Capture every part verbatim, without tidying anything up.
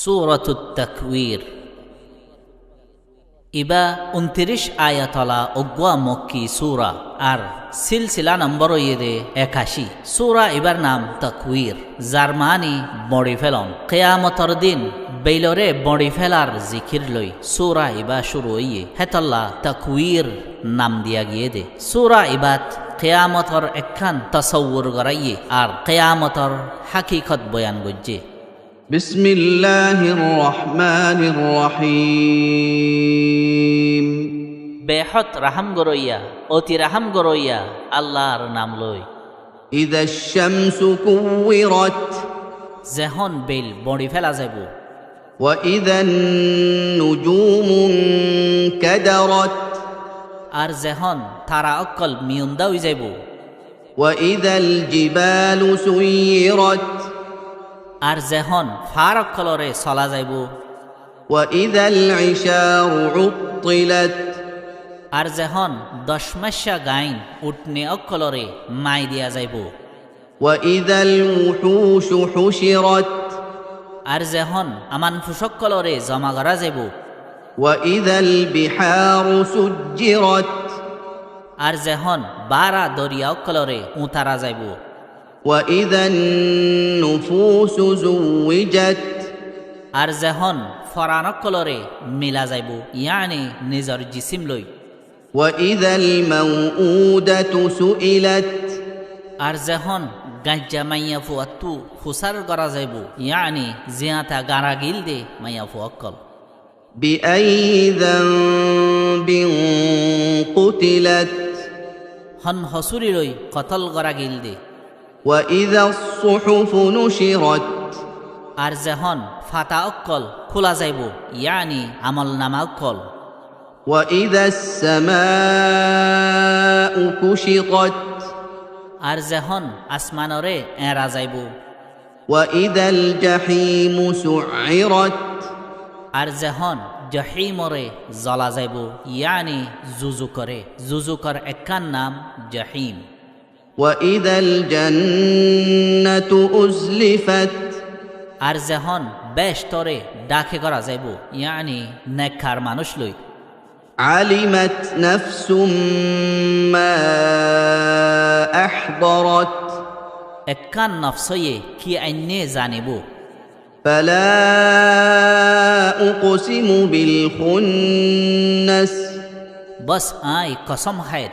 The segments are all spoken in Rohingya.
Súratut Takwir. Ibá untiric ayat ola uggúa Mokki súra, ar sílsila nombor óiye de ekaci. Súra ibár nam Takwir, zar maáni boñçi félon. Kiyamotor din beiloré boñçi félar zikir loi súra ibá cúru óiye, hétolla Takwir nam diya giyé de. Súra ibát kiyamotor ekkán tosowur goráiye ar kiyamotor hákikot boyan goijjé. بسم الله الرحمن الرحيم. Behód rahám goróiya, oti rahám goróiya Allar nam loi. إذا الشمس كورت. Zehón beil boñçi féla zaibou. وإذا النجوم انكدرت. Ar zehón tara ókkol miyunda ói zaibou. وإذا الجبال سيرت. Ar zehón faár ókkoloré sola zaibou. وإذا العشار عطلت. Ar zehón doc maicca gaáin uthni ókkoloré mai diya zaibou. وإذا الوحوش حشرت. Ar zehón amanfuc ókkoloré zoma gorá zaibou. وإذا البحار سجرت. Ar zehón bára doriya ókkoloré uñtara zaibou. وإذا النفوس زوجت. Ar zehón foran ókkoloré mila zaibou, yaáni nizor jisim loi. وإذا الموءودة سئلت. Ar zehón gaijja maiyafuattú fusár gorá zaibou, yaáni ziyata garagil de maiyafua ókkol. بأي ذنب قتلت. Hon hosúri loi kotol gorá gil de. وإذا الصحف نشرت. Ar zehón fata ókkol kúla zaibou, yaáni amolnama ókkol. وإذا السماء كشطت. Ar zehón asmanoré eñra zaibou. وإذا الجحيم سعرت. Ar zehón jahímoré zola zaibou, yaáni zuzukoré. Zuzukor ekkán nam jahím. وإذا الجنة أزلفت. Ar zehón behectoré dháke gorá zaibou, yaáni nekkar manúic loi. علمت نفس ما أحضرت. Ekkán nofsóye ki ainné zanibóu. فلا أقسم بالخنس. Bos, aññí kosom háir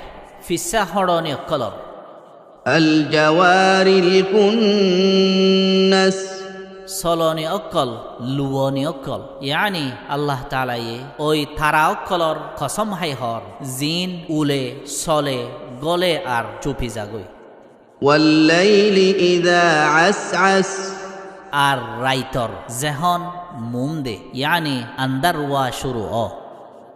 fissá hoçoni ókkolor. الجوار الكنس. Soloni ókkol, luwoni ókkol. Yaáni Allah taalaye ói tara ókkolor kosom hái hoór, ziín ule, sole, góle ar cupi zagói. والليل إذا عسعس. Ar raitor zehón mum de, yaáni andár ówa cúru ó.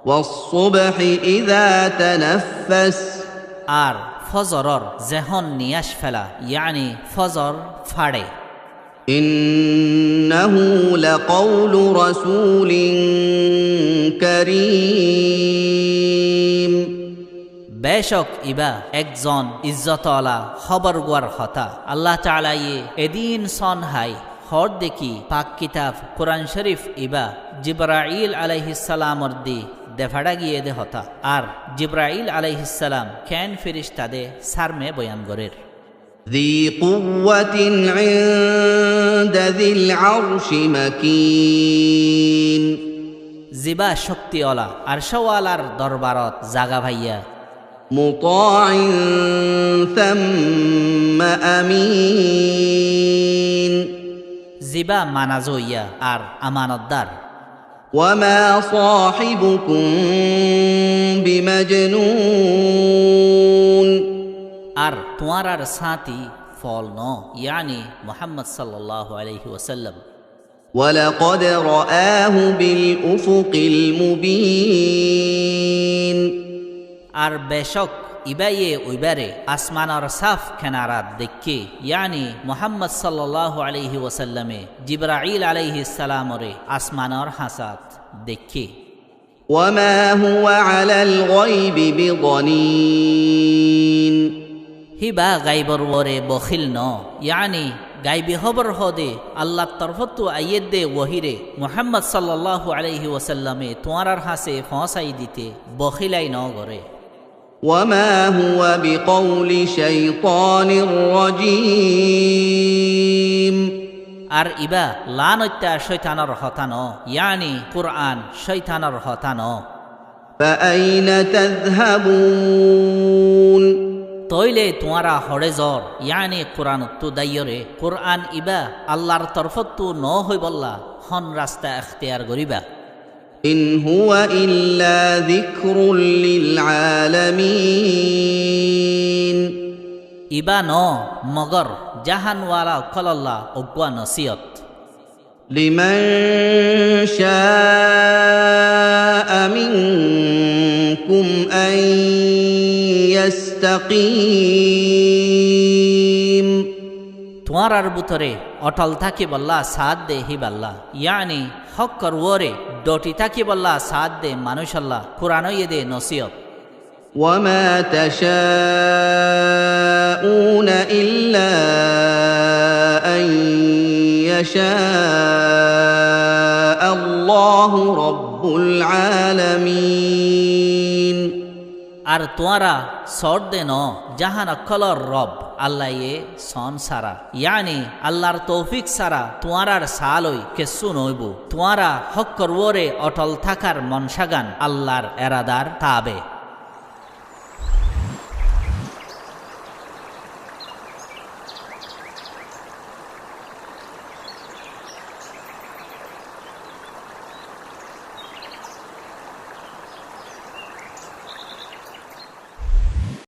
والصبح إذا تنفس. Ar fozoror zehón niyác féla, yaáni fozor façe. إنه لقول رسول كريم. Becók ibá ekzon izzot ola hóbor guar hotá. Allah taalaye edin són hái hoór de ki pak kitab Kuran Córif ibá Jibrail alaihissalamor di defaça giyé de hotá. Ar Jibrail alaihissalam keén fíricta de sárme boyan gorér. ذي قوة عند ذي العرش مكين. Zibá cókti ola, arcó walar dorbarot zaga faiyá. مطاع ثم أمين. Zibá mana zoiya ar amanotdar. وما صاحبكم بمجنون. Ar tuáñrar sáñti fool noó, yaáni Muhammad sallallahu alaihi wasallam. ولقد رآه بالأفق المبين. Ar becók ibáye uibáre asmanor sáf kenarat deikké, yaáni Muhammad sallallahu alaihi wasallame Jibrail alaihissalamoré asmanor hañsat deikké. وما هو على الغيب بضنين. Híba gaibor uore bokhíl noó, yaáni Gaibi hóbor hoóde Allar torfóttu aiyédde wohíre Muhámmad sallalláhu aláihi wosallame tuáñrár hañsé foóñsai dite bohílai noó goré. وما هو بقول شيطان رجيم. Ar ibá laánoitta cóitanor hotá noó, yáni Kurán cóitanor hotá noó. فأين تذهبون؟ Tóoile tuáñra hoçé zoór, yáni Kuránottú dáiyoré? Kurán ibá Allar torfóttu noó hoibólla hon rasta ektiyar goríba? إن هو إلا ذكر للعالمين. Ibá noó mogor jáhanwala ókkolólla uggúa nosiyot. لمن شاء منكم أن يستقيم. Tuáñrár bútore othol tákibollá saádde híballá, yáni hókkor uore dhothi tákibollá saádde manúicollá Kurán óiye dé nosiyot. وما تشاءون إلا أن يشاء الله رب العالمين. Ar tuáñra soódde noó, jáhan ókkolór Rob Allaye soón sára. Yáni Allar toufík sára tuáñrár saáloi kessú noóibou. Tuáñra hókkor uore othol tákar moncágan Allar eradar taabe.